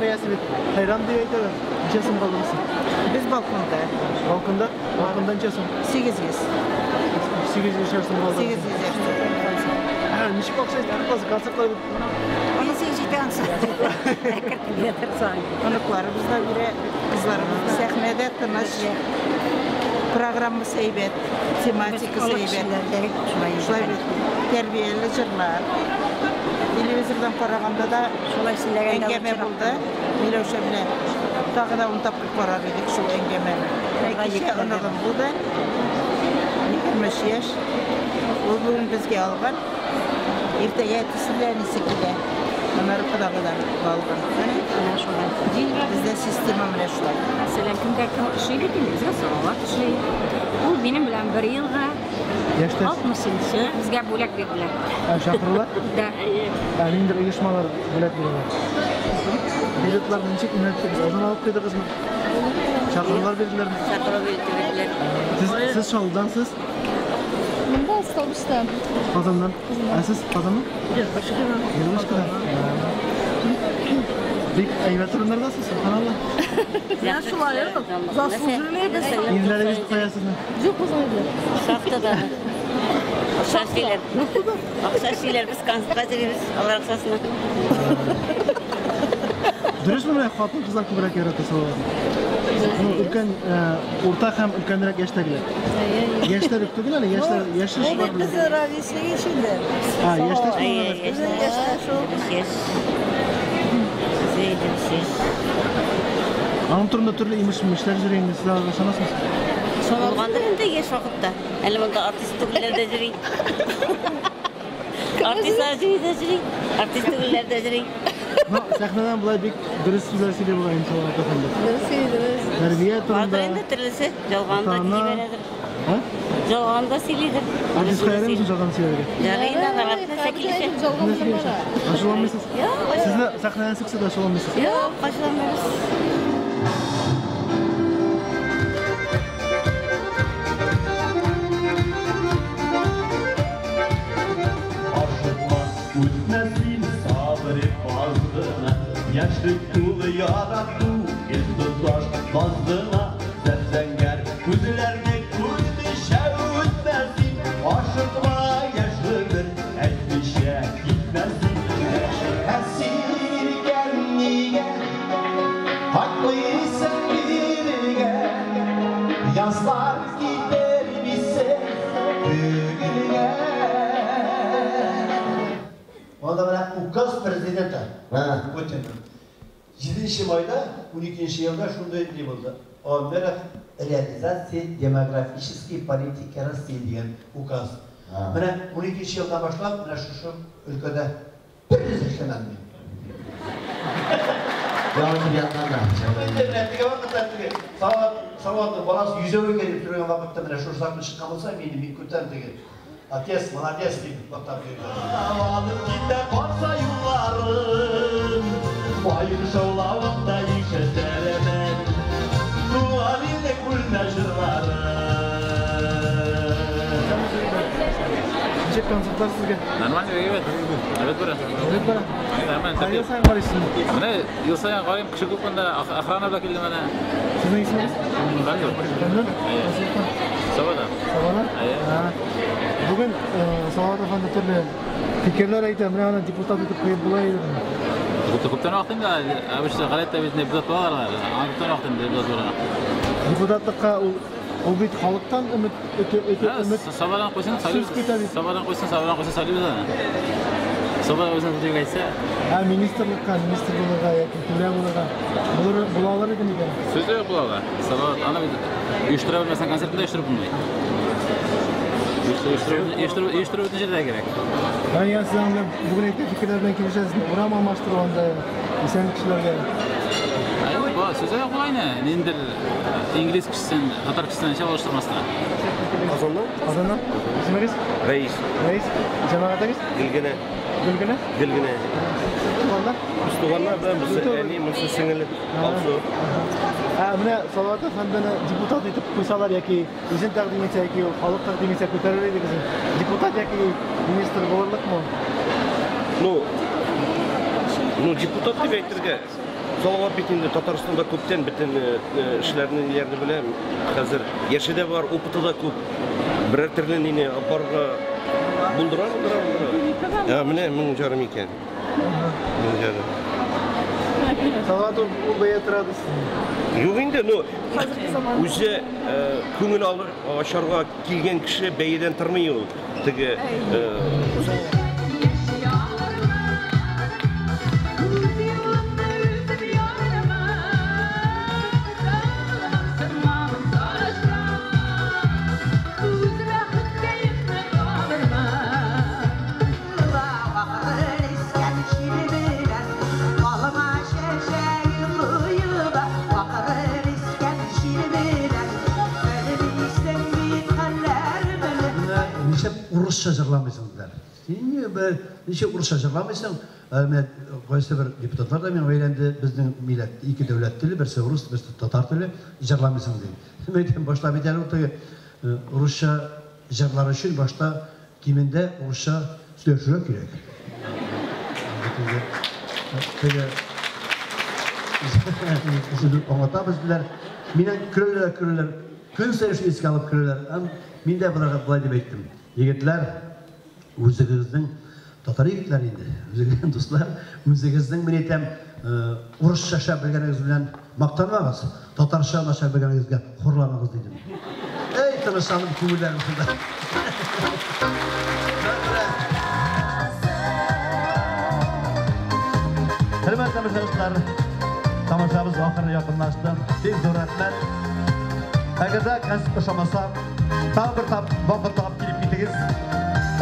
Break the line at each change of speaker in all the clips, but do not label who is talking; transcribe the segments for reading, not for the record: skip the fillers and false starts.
бәясе бит хәйран дип әйтәләр. Ничә сум калдыгыз?
Без балконда.
Балконда? Балконда ничә сум?
800.
800 сум калдыгыз.
800 сум.
Ә, ничек акча итеп каласыз? Концертлар бит.
Анысы җитә ансы. Оныкларыбыз да бирә, кызларыбыз да. Сәхнәдә тыныч. Программасы әйбәт, тематикасы әйбәт. Шулай бит. Тәрбияле җырлар. Телевизордан караганда да
Шулай сөйләгәндә
әңгәмә булды. Миләүшә белән тагы да 10 тапкыр карар идек шул әңгәмәне. Кичә оныгым булды. 23 яшь. Ул бүген безгә алган. Иртәгә әтисе белән әнисе килә. Аннары кодагыйдан алган.
Менә шулай.
Бездә система менә шулай.
Мәсәлән, кемгә кем ошый бит инде, безгә Салават ошый. Ул минем белән бер елга,
Яшьтәш.
60-нчы, безгә бүләк бирделәр.
Ә, чакырулар?
Да.
Ә, ниндидер оешмалар бүләк бирәләр. Билетларны ничек юнәттегез? Алдан алып куйдыгызмы? Чакырулар бирделәрме?
Чакыру бирделәр.
Сез Чаллыдансыз?
Монда Столбыштан.
Казаннан. Ә сез Казаннан?
Елбашкадан.
Елбашкадан. Бик әйбәт урыннардасыз, субханалла.
Менә шулай ул. Заслужили без.
Ирләрегез каясызмы?
Юк, безнең.
Шахтада. Акча эшлиләр. Акча эшлиләр, без концертка йөрибез, алар акчасына.
Дөресме менә хатын-кызлар күбрәк ярата Салаватны? Ну, өлкән, урта һәм өлкәнрәк яшьтәгеләр. Яшьләр үк түгел әле, яшьләр, яшьләр
Ул
шулар
бит
белән.
безнең ровесник ич инде.
А, яшьтәш булалар.
Безнең яшьтәш ул.
Без яшь. Без яшь.
Аның турында төрле имеш-мимешләр йөри инде, сез аларга ышанасызмы?
Булгандыр инде яшь вакытта. Әле монда артист түгелләр дә йөри. Артистлар йөри дә йөри, артист түгелләр дә йөри.
Ну, сәхнәдән болай бик дөрес сүзләр сөйли бугай инде Салават әфәнде.
Дөрес сөйли, дөрес.
Тәрбия турында.
Бардыр инде төрлесе, ялган да
Ата-ана.
җибәрәдер.
А?
Ялган да сөйлидер.
Артистка ярыймы ялган сөйләргә?
Ярый инде, аларга нәрсә килешә.
Жалган
Нәрсә килешә? Ачуланмыйсыз?
Юк,
Сезне сәхнәдән чыкса да ачуланмыйсыз?
Юк, ачуланмыйбыз.
Ашыкма, үтмәс син, сабыр ит аз гына. Яшьлек тулы ярату, гел тоташ баз гына. Зәп-зәңгәр күзләрне күрмичә үтмәс син. Ашыкма, яшь гомер, әйтмичә китмәс син.
Әсир икән нигә кайтмыйсың бирегә? Язлар китермисең күңелгә.
Анда менә указ президента Путинның. 7 майда 12 елда шундый ни булды. О мерах реализации демографической политики России дигән указ. Менә 12 елдан башлап менә шушы өлкәдә бер нәрсә эшләмәдем мин.
Яңа ятканда.
Менә теге вакытта теге Салаватның баласы йөзәү икән дип йөргән вакытта менә шушы закон чыккан булса, мин күптән теге отец, молодец дип мактап йөргән.
Алып китә карса юлларын, Баек шаулавында ишетәләмен. Туган илнең үлмә җырларын.
Ничек концертлар сезгә?
Нормально, әйбәт. Әйбәт бара.
Әйбәт бара.
Нормально.
Ә ел саен карыйсызмы?
Менә ел саен карыйм, кеше күп монда, охрана да килде менә.
Сезнең исемегез?
Рандур.
Рандур?
Сабада.
Сабада?
Әйе.
Бүген Салават әфәнде төрле фикерләр әйтә, менә аны депутат итеп куеп була иде.
Күптән вакыт инде, обычно гадәттә бит депутат булалар, аңа күптән вакыт инде депутат булырга.
Депутатлыкка ул бит халыктан өмет өмет
Сабадан куйсын,
сүз көтә бит.
Сабадан куйсын, сабадан куйсын, сайлыйбыз аны. Сабадан үзен дип әйтсә.
Ә министрлыкка, министр булырга яки түрә булырга була алыр иде микән?
Сүз юк була ала. Салават аны бит оештыра белмәсәң концертны да оештырып булмый. Оештыру бөтен җирдә кирәк.
Ә я сез аңа бүген әйткән фикерләр белән килешәсезме? Урам алмаштыру анда исән кешеләргә.
Әйе, бу сүз юк була инде. Ниндидер инглиз кешесен, татар кешесен ничә алыштырмаска.
Казаннан?
Казаннан? Исемегез?
Рәис.
Рәис. Җәмәгатегез?
Гөлгенә.
Гөлгенә?
Гөлгенә.
Туганнар?
Без туганнар да, без әни, монысы сеңеле, Алсу.
Ә менә Салават әфәндене депутат итеп куйсалар яки үзен тәкъдим итсә яки ул халык тәкъдим итсә күтәрер идегезме? Депутат яки министр булырлыкмы?
Ну, депутат дип әйтергә Салават бит инде Татарстанда күптән бөтен эшләрне, ниләрне белә. Хәзер яше дә бар, опыты да күп. Берәр төрле нине апарга булдыра, булдыра, булдыра. Ә, менә 1500 икән. 1500.
Салават ул бәя тора дисез.
Юк инде, ну, үзе күңел ачарга килгән кеше бәядән тормый ул. Теге
Урысча җырламыйсың диләр. Син бер ничә урысча җырламыйсың? Менә кайсы бер депутатлар да миңа әйләнде, безнең милләт ике дәүләт теле, берсе урыс, берсе татар теле, җырламыйсың ди. Мин әйтәм, башта бит әле теге урысча җырлар өчен башта кимендә урысча сөйләшергә кирәк. Теге аңлатабыз диләр. Миннән көләләр, көләләр. Көн саен шуны искә алып көләләр. Мин дә боларга болай дип әйттем. Егетләр, үзегезнең татар егетләр инде, үзегезнең дуслар, үзегезнең мин әйтәм, урысча шәп белгәнегез белән мактанмагыз, татарча начар белгәнегезгә хурланыгыз дидем. Эй, тынычланып күңелләрем шунда. Хөрмәтле тамашачылар, тамашабыз ахырына якынлашты. Бик зур рәхмәт. Әгәр дә концерт ошамаса, тагын бер тап вакыт табып килеп китегез.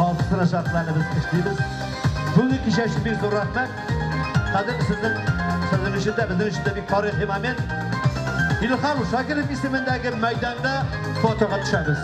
Алтысына шартларны без эшлибез. Бүгенге кичә өчен бик зур рәхмәт. Хәзер сезнең өчен дә, безнең өчен дә бик тарихи момент. Илһам Шакиров исемендәге мәйданда фотога төшәбез.